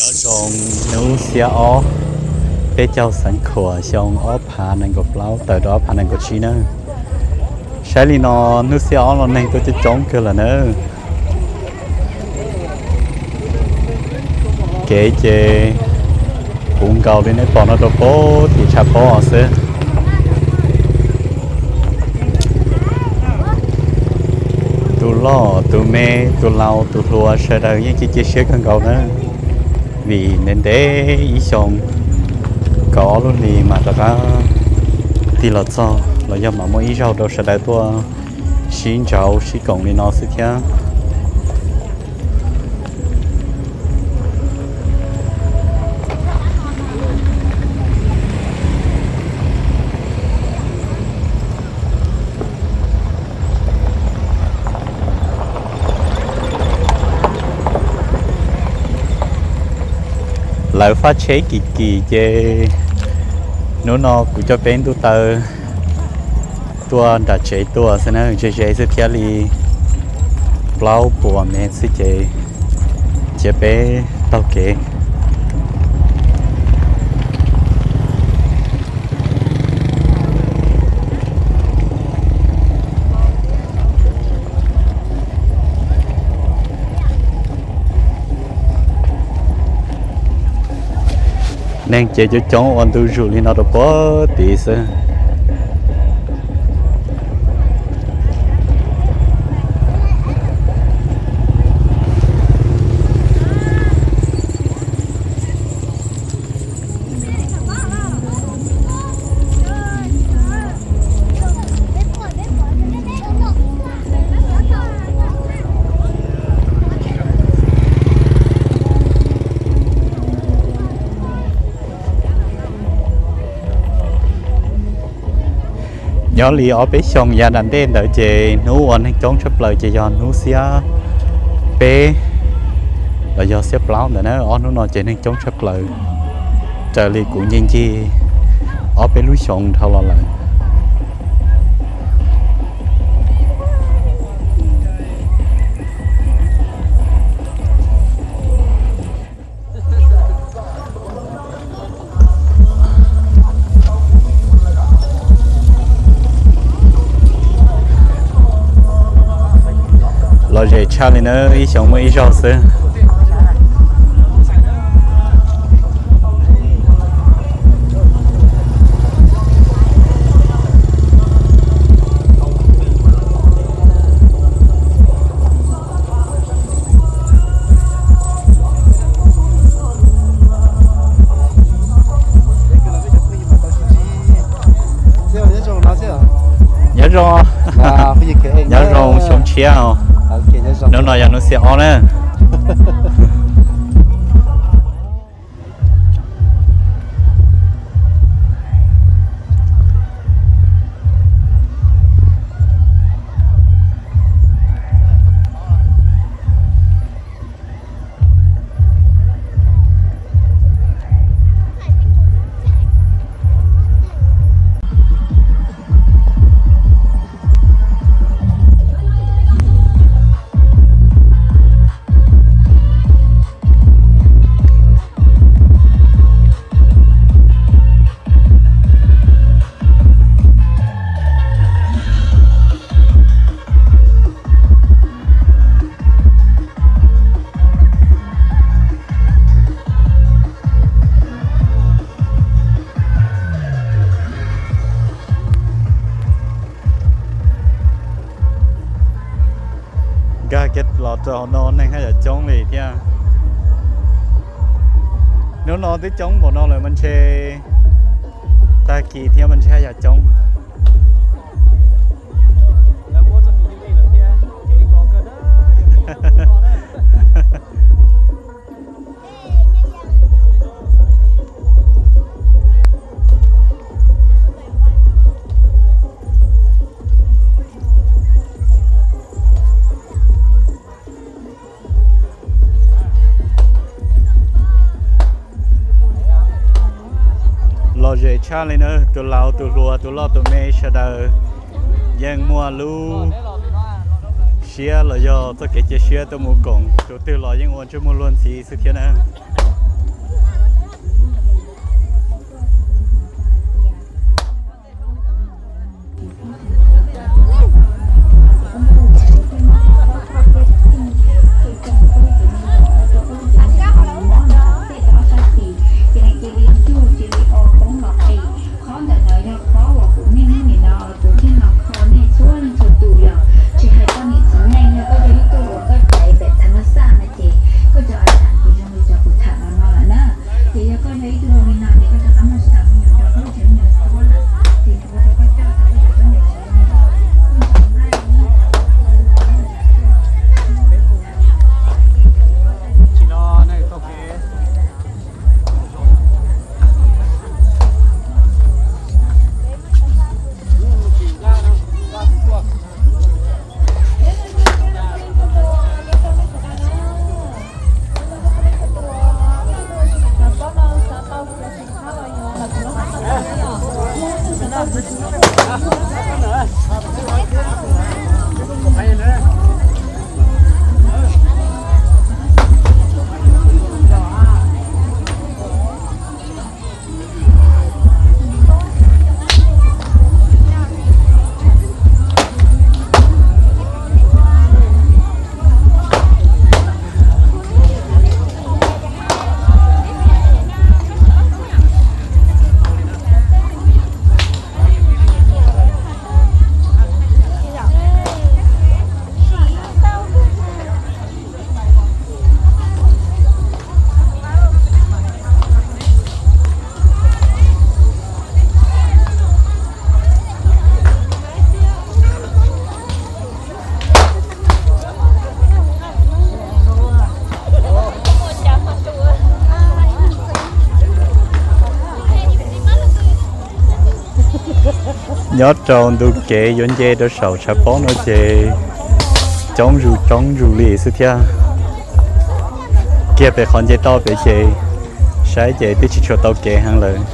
Nyob zoo hnub xiab ob, peb caug xeev khuam xyoo ob phav nees nkaum plaub tawm rau ob phav nees nkaum tsib na. Saib li no, hnub xiab ob los neeg tuaj coob coob kawg lawm na. Kev ces puv nkaus li nej pom no rau pem tim tshav pob xwb. Tus loj tus me, tus laus tus hluas sawv daws yeej cia cia siab kawg nkaus na, vim ntev ntev ib xyoo kaum ob lub hlis mas rov qab tig los txog los yog mam muaj ib zaug rau sawv daws tuaj sib ntsauv sib koom li no xwb thiab. Lawv faj tsheb kim kim ces hnub no kuv coj peb ntuj taw tuaj nram tsev tuaj xwb na, ze ze xwb thiaj li plaub puas mev xwb ces cia peb taug kev. Neeg ces coob coob ua ntu zus li no rau puag tid xwb. Nyob li ob peb xyoos yav nram ntej ntawd ces hnub uas neeg coob tshaj plaws ces yog hnub xiab peb los yog xiab plaub ntawd na. Ob hnub no ces neeg coob tshaj plaws raws li kuv ncig ncig ob peb lub xyoos dhau los lawm. Lom zem tshaj li na, ib xyoos muaj ib zaug xwb. Nyob zoo, nyob zoo xyoo tshiab os. Hnub no yog hnub xiab ob na. Nkag kiag los rau hauv no neeg haj yam coob li thiab. Hnub no twb coob npaum no lawm mas ntshe tag kis thiab mas ntshe haj yam coob. Lom zem tshaj li na, tus laus tus hluas tus loj tus me sawv daws yeej muaj lub siab los yog txoj kev cia siab tuaj mus koom, tus twg los yeej ua ntsej muag luag ntxhi xwb thiab na. Nyob rau ntu kev yuav nce rau saum tshav pob no ces coob zus coob zus li xwb thiab. Kiag pem qhov nce toj pem ces saib ces twb tsis tshua tau kev heev lawm.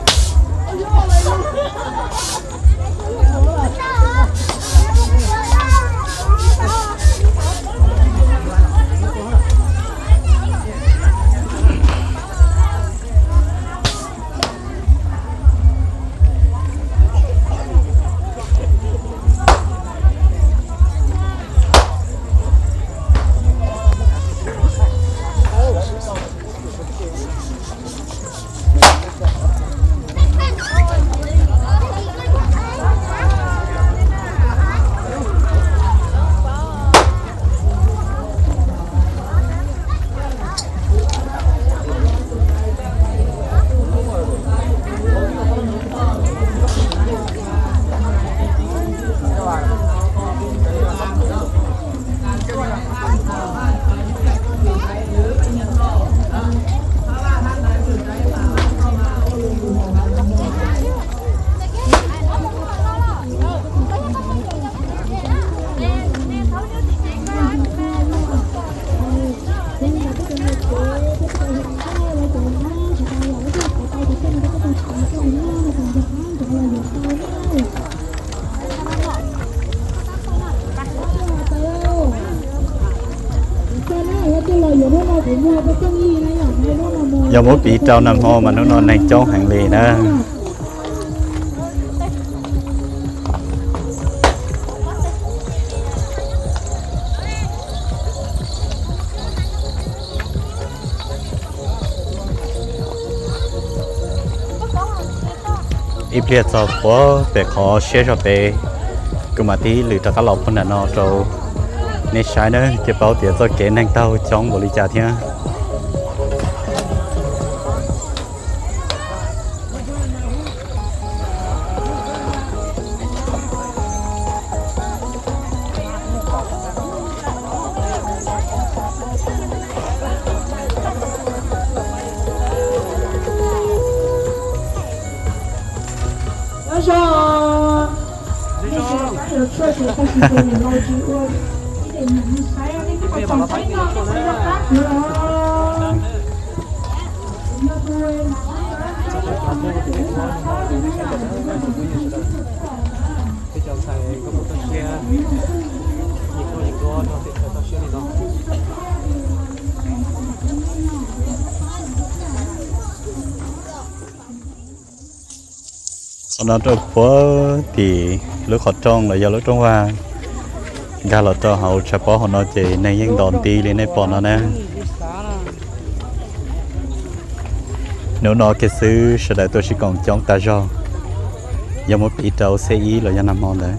Yog muab piv rau nag hmo mas hnub no neeg coob heev li na. Ib pliag txog puag pem qhov siab zog pem, kuv mam tib lwm rov qab los puag nram no rau nej saib na, thiaj paub tias txoj kev neeg taug coob npaum li cas thiab. Qhov no rau puag tim lub qhov rooj los yog lub rooj vag nkag los rau hauv tshav pob hauv no ces neeg yeej ntos nti li nej pom no na. Hnub no kiag xwb sawv daws tuaj sib koom coob tas zog, yog muab piv rau xya ib los yog nag hmo ntawd.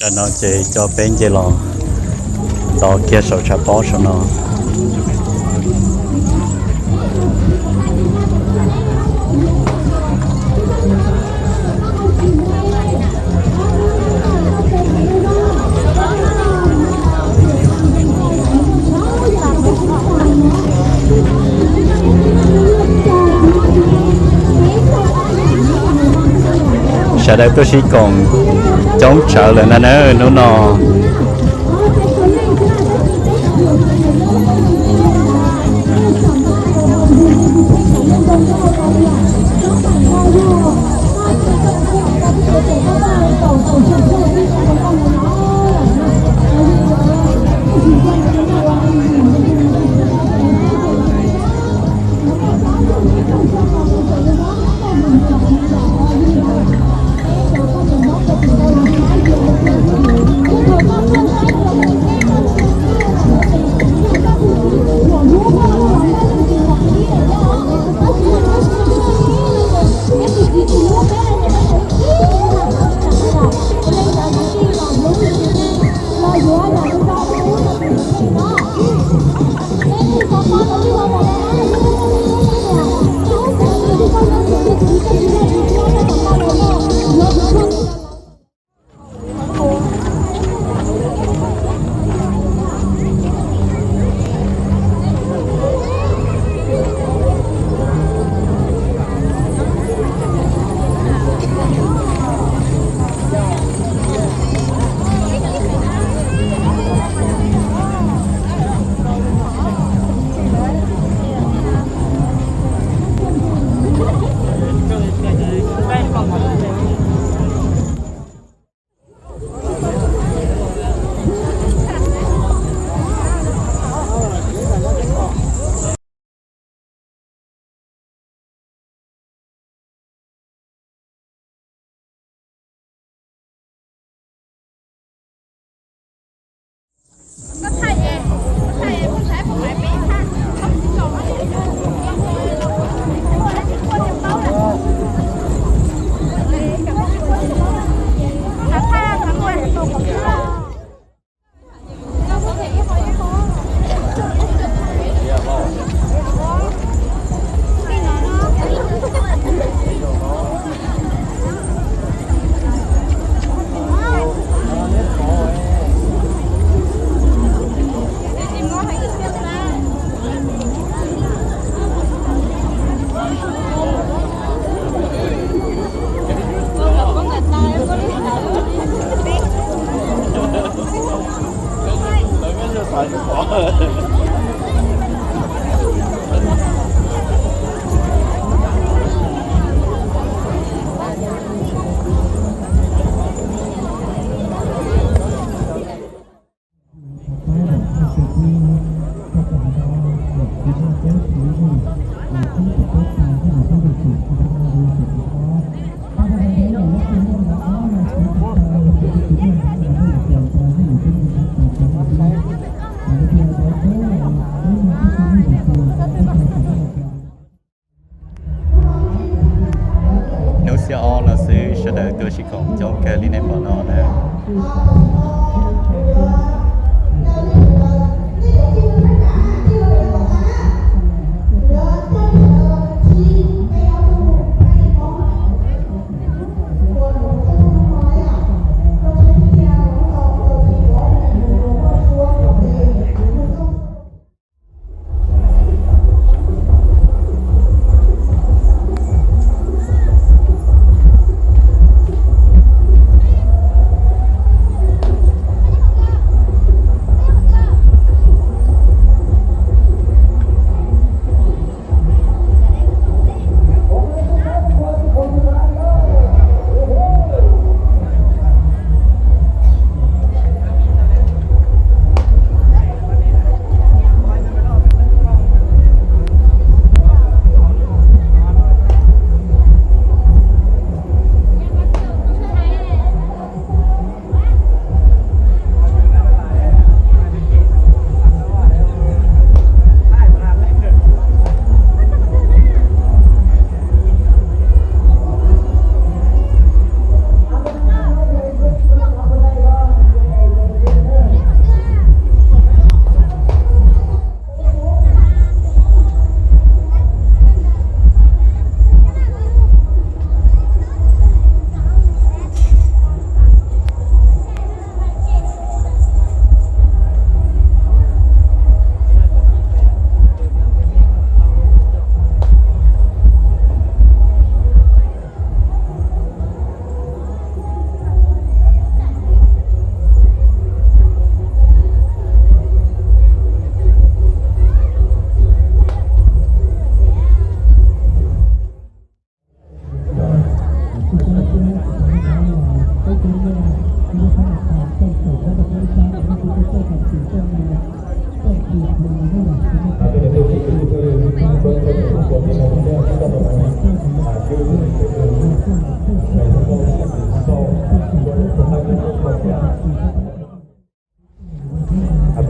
Tam no ces coj peb nce los ntov kiag saum tshav pob saum no. Sawv daws tuaj sib koom coob tsawv lawm ntag na hnub no. Cov ob los xwb, sawv daws tuaj sib koom coob kawg li nej pom no na.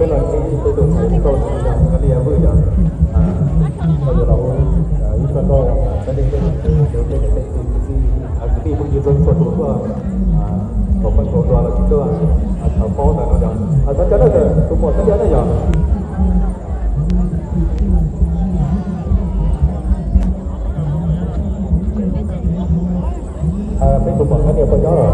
Peb los ntsib peb tus ntxhais tau nws yog Kab Lia Vwj yog, koj yuav los ua ib txoj nkauj peb tej txiv txij kwv tij phooj ywg txhua txhua tus tuaj, kom pab nkaus dua los tsis tuaj, thaum paub ntawm no yog thov cov na tus muam Kab Lia na yog. Peb tus muam Kab Lia puas nyob los?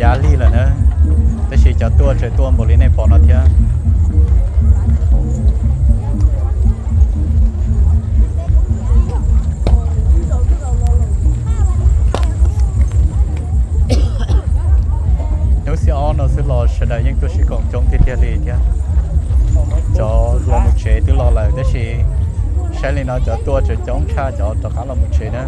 Yav lig lawm na, tab sis cov tuaj tseem tuaj npaum li nej pom no thiab. Hnub xiab ob no xwb los sawv daws yeej tuaj sib koom coob tiag tiag li thiab. Cov los mus tsev twb los lawm tab sis saib li no cov tuaj tseem coob tshaj cov rov qab los mus tsev na.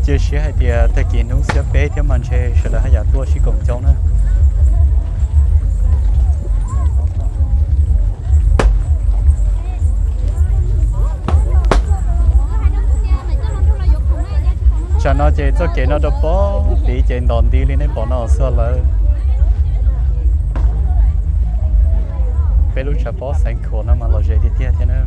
Cia siab hais tias tag kis hnub xiab peb thiab mas ntshe sawv daws haj yam tuaj sib koom coob na. Tsam no ces txoj kev no rau pem tid ces ntom nti li nej pom no xwb lawm. Peb lub tshav pob Xeev Khuam no mas los ze tiag tiag thiab na.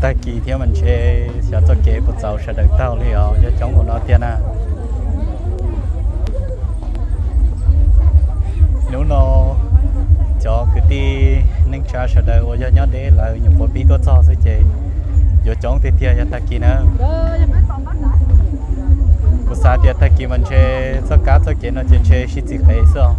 Tag kis thiab mas ntshe xyov txoj kev puas txaus sawv daws taug li os, cov coob ua no tiag na. Hnub no cov kwv tij neej tsa sawv daws uas yog nyob deb lawv nyuam qhuav pib tuaj txog xwb ces yuav coob tiag tiag yog tag kis na. Kuv xav tias tag kis mas ntshe txoj kab txoj kev no ces ntshe sib txiv qev xwb os.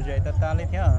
Zes tas tas li thiab.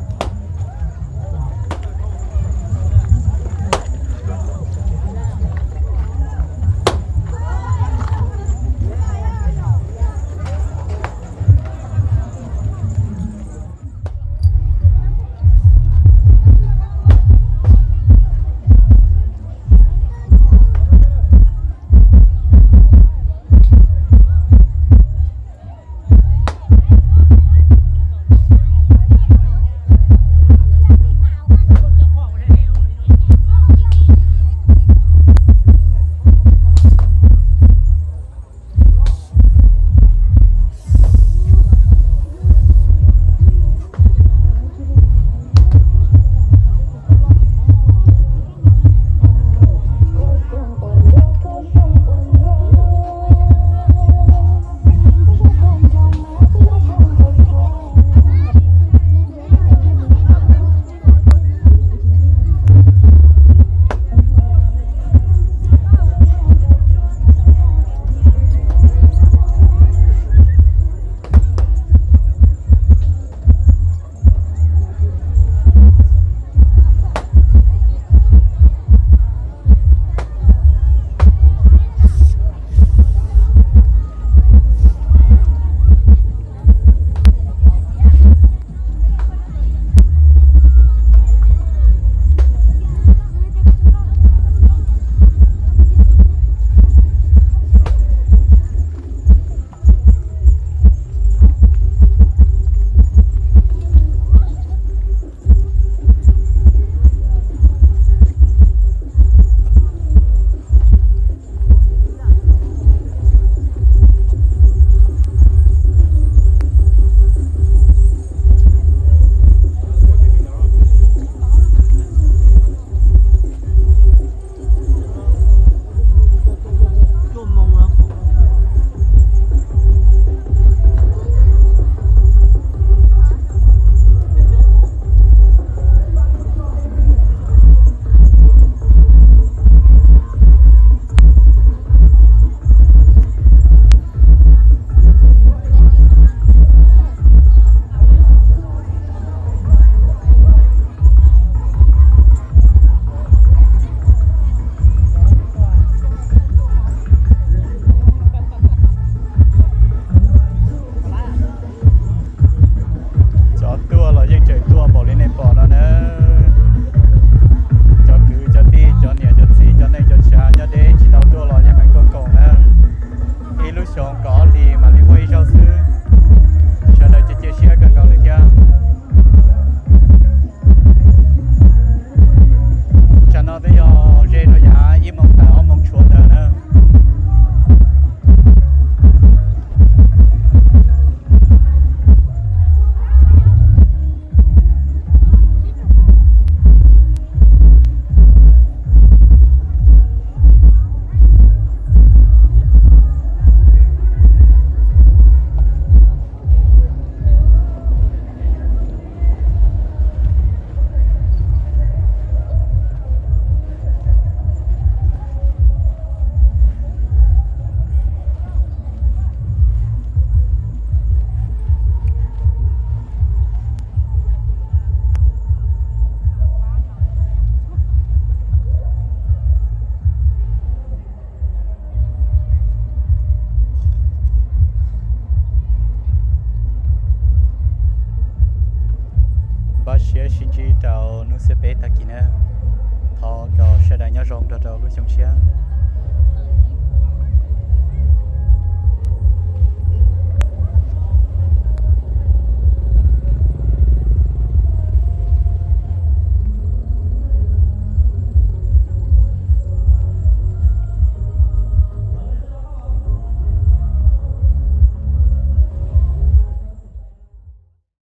Cov tuaj los yeej tseem tuaj npaum li nej pom no na. Cov kwv cov tij cov niam cov txiv cov neej cov tshav nyob deb tsis tau tuaj los yeej meem tuaj koom na. Ib lub xyoo kaum ob hlis mam li muaj ib zaug xwb. Sawv daws cia cia siab kawg nkaus li thiab. Tsam no twb yog ze rau yav ib moos tawm ob moos tshuav ntawd na. Npaj siab sib ntsib rau hnub xiab peb tag kis na. Thov kom sawv daws nyob zoo nrog rau lub xyoo tshiab.